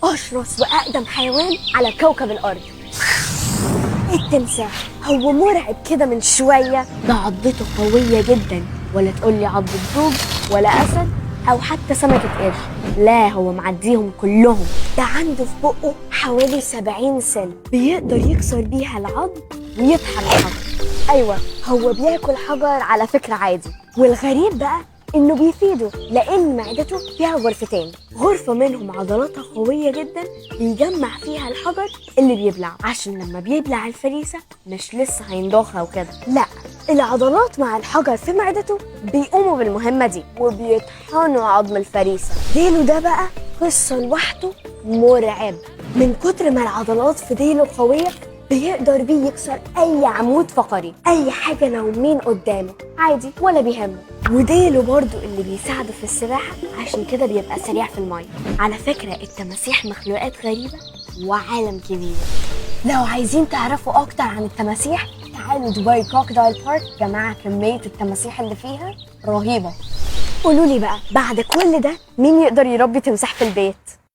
أشرس وأقدم حيوان على كوكب الأرض التمساح. هو مرعب كده من شوية، ده عضته قوية جدا، ولا تقولي عضة دب ولا أسد أو حتى سمكة قرش، لا هو معديهم كلهم. ده عنده في بقه حوالي 70 سن بيقدر يكسر بيها العظم ويطحن الحجر. أيوة هو بياكل حجر على فكرة عادي. والغريب بقى إنه بيفيده لأن معدته فيها غرفتين، غرفة منهم عضلاتها قوية جدا بيجمع فيها الحجر اللي بيبلعه، عشان لما بيبلع الفريسة مش لسه هيندوخها وكده، لا العضلات مع الحجر في معدته بيقوموا بالمهمة دي وبيطحنوا عظم الفريسة. ديله ده بقى قصة لوحده، مرعب من كتر ما العضلات في ديله قوية بيقدر بيه يكسر أي عمود فقري، أي حاجة لو مين قدامه عادي ولا بيهمه. وديله برضو اللي بيساعده في السباحة، عشان كده بيبقى سريع في المية. على فكرة التماسيح مخلوقات غريبة وعالم كبير. لو عايزين تعرفوا أكتر عن التماسيح تعالوا دبي Crocodile Park، جماعة كمية التماسيح اللي فيها رهيبة. قولوا لي بقى بعد كل ده مين يقدر يربي تمساح في البيت؟